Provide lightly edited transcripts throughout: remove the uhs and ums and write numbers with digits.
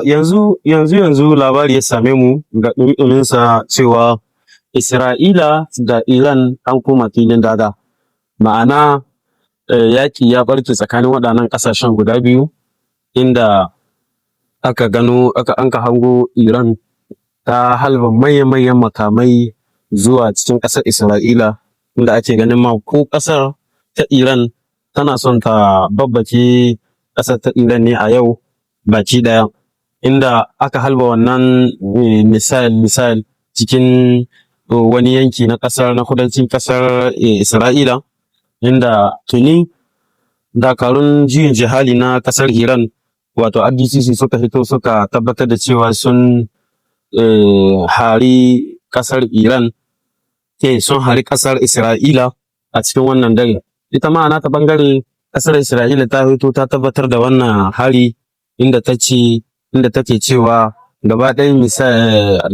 Yanzu labari ya same mu ga ɗumi-ɗuminsa cewa Isra'ila da Iran an koma filin daga. Ma'ana, yaƙi ya ɓarke tsakanin waɗannan ƙasashen guda biyu, inda aka gano anka hango Iran ta halba manya-manyan makamai zuwa cikin ƙasar Isra'ila, inda ake ganin ma ko ƙasar ta Iran tana son ta babbake ƙasar ta Iran ne a yau baki ɗaya, inda aka halba wannan missile cikin wani yanki na ƙasar, na kudancin ƙasar Isra'ila, inda tuni dakarun juyin juya hali na ƙasar Iran, wato IRGC, suka fito suka tabbatar da cewa sun hari ƙasar Iran, ke sun hari ƙasar Isra'ila a cikin wannan dare. Ita ma a nata ɓangare ƙasar Isra'ila ta fito ta tabbatar da wannan hari, inda ta ce, inda take cewa gaba ɗaya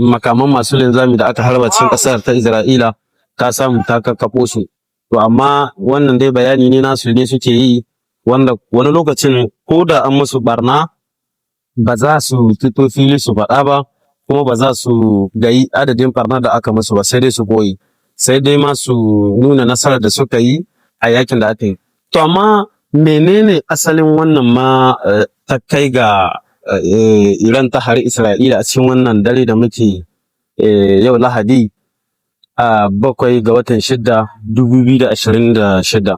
makaman masu linzami da aka harba cikin ƙasar ta Isra'ila ta samu ta kakkaɓo su. To amma wannan dai bayani ne nasu ne suke yi, wanda wani lokacin ko da an musu ɓarna ba za su fito fili su faɗa ba, kuma ba za su gayi adadin ɓarnar da aka musu ba, sai dai su ɓoye. Sai dai ma su nuna nasarar da suka yi a yakin da aka yi. To amma menene asalin wannan ma ta kai ga Iran ta hari Isra'ila a cikin wannan dare da muke yau Lahadi a 7 ga watan 6, 2026?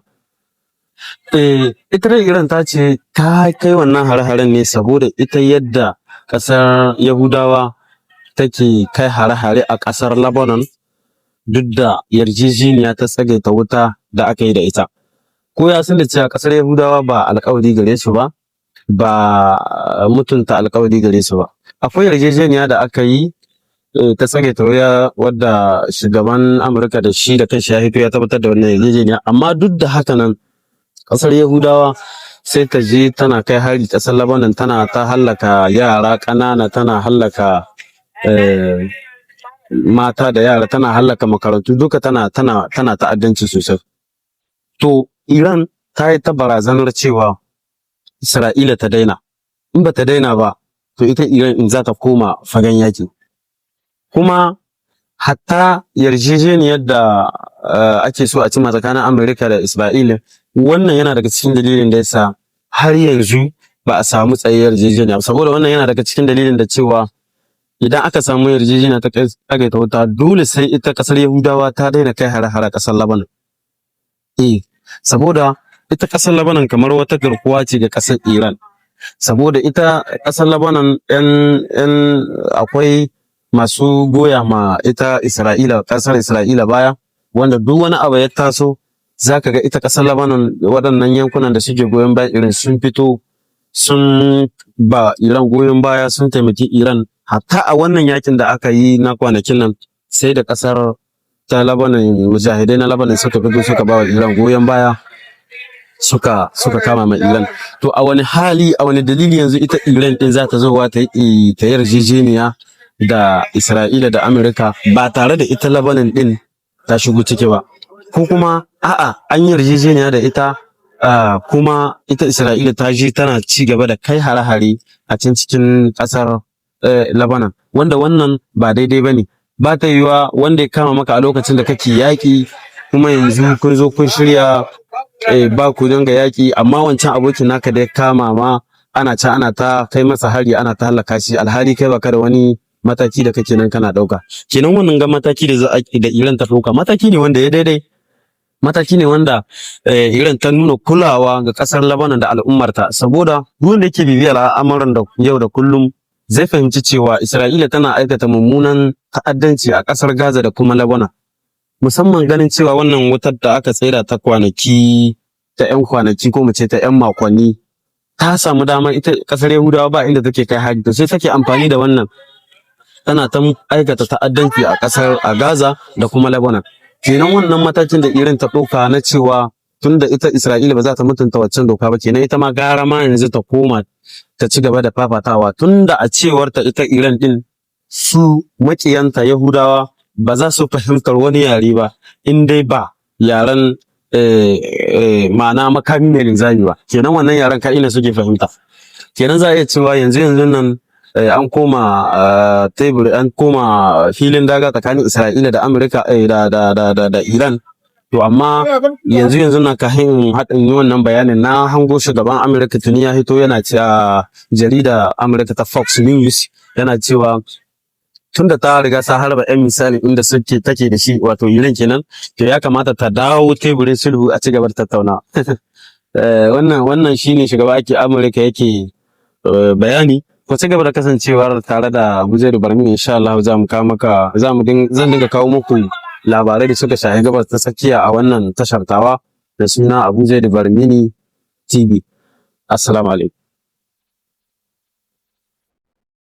Ita dai Iran ta ce ta kai wannan hare-haren ne saboda ita yadda ƙasar Yahudawa take kai hare-hare a ƙasar Lebanon duk da yarjejeniya ta tsagaita wuta da aka yi da ita. Ko ya san da cewa ƙasar Yahudawa ba alƙawari gare su ba, ba mutunta alƙawari gare su ba. Akwai yarjejeniya da aka yi ta tsagaita wuta, wadda shugaban Amurka da shi da kanshi ya fito ya tabbatar da wannan yarjejeniya, amma duk da haka nan ƙasar Yahudawa sai ta je tana kai hari ƙasar Lebanon, tana ta hallaka yara ƙanana, tana hallaka mata da yara, tana hallaka makarantu duka, tana ta'addanci sosai. To Iran ta yi ta barazanar cewa Isra'ila ta daina. In ba ta daina ba, to ita Iran in za ta koma fagen yaƙi. Kuma hatta yarjejeniyar da ake so a cimma tsakanin Amurka da Isra'ila, wannan yana daga cikin dalilin da yasa har yanzu ba a samu tsayayyar yarjejeniya ba. Saboda wannan yana daga cikin dalilin da cewa idan aka samu yarjejeniya ta tsagaita wuta, dole sai ita ƙasar Yahudawa ta daina kai hare-hare ƙasar Lebanon. Eh, saboda ita ƙasar Lebanon kamar wata garkuwa ce ga ƙasar Iran. Saboda ita ƙasar Lebanon ‘yan akwai masu goya ma ita Isra'ila, ƙasar Isra'ila baya, wanda duk wani abu ya taso za ka ga ita ƙasar Lebanon, waɗannan yankunan da suke goyon bayan Iran sun fito sun ba Iran goyon baya, sun taimaki Iran. Hatta a wannan yakin da aka yi na kwanakin nan, sai da ƙasar ta Lebanon, mujahidai na Lebanon suka fito suka ba wa Iran goyon baya, suka kama ma Iran. To a wani hali, a wani dalili yanzu ita Iran din za ta zo ta yi ta yarjejeniya da Isra'ila da Amurka ba tare da ita Lebanon din ta shigo ciki ba? Ko kuma a'a, an yi yarjejeniya da ita, kuma ita Isra'ila ta je tana ci gaba da kai hare-hare a can cikin ƙasar Lebanon, wanda wannan ba daidai ba ne. Ba ta yiwuwa wanda ya kama maka a lokacin da kake yaƙi, kuma yanzu kun zo kun shirya ba ku dinga yaƙi, amma wancan abokin naka da ya kama ma ana can ana ta kai masa hari, ana ta hallaka shi, alhali kai baka da wani mataki da kake nan kana ɗauka. Kenan wannan ga mataki da za a da Iran ta ɗauka, mataki ne wanda ya daidai, mataki ne wanda Iran ta nuna kulawa ga ƙasar Lebanon da al'ummarta, saboda duk wanda yake bibiyar al'amuran da yau da kullum zai fahimci cewa Isra'ila tana aikata mummunan ta'addanci a ƙasar Gaza da kuma Lebanon, musamman ganin cewa wannan wutar da aka tsaida ta kwanaki, ta 'yan kwanaki, ko mu ce ta 'yan makonni, ta samu damar ita ƙasar Yahudawa ba inda take kai hari. To sai take amfani da wannan tana ta aikata ta'addanci a ƙasar, a Gaza da kuma Lebanon. Kenan wannan matakin da Iran ta ɗauka na cewa tunda ita Isra'ila ba za ta mutunta waccan doka ba, kenan ita ma gara ma yanzu ta koma ta ci gaba da fafatawa, tunda a cewar ta ita Iran din su maƙiyanta Yahudawa ba za su fahimtar wani yare ba in dai ba yaren ma'ana makami mai linzami ba. Kenan wannan yaren kaɗai ne suke fahimta. Kenan za a iya cewa yanzu yanzu nan an koma tebur, an koma filin daga tsakanin Isra'ila da Amurka da Iran. To amma yanzu yanzu nan, kafin haɗin yi wannan bayanin, na hango shugaban Amurka tuni ya hito yana cewa, jarida Amurka ta Fox News, yana cewa tunda ta riga ta harba 'yan missile inda suke take da shi, wato Iran kenan, to ya kamata ta dawo teburin sulhu a ci gaba da tattaunawa. Wannan shine shugaba ake Amurka yake bayani. Ku ci gaba da kasancewar tare da Buzairu Barmi. Insha Allah za mu kawo maka za mu zan dinga kawo muku labarai da suka shafi Gabas ta Tsakiya a wannan tashar tawa da suna Abu Zaidu Barmini TV. Assalamu alaikum.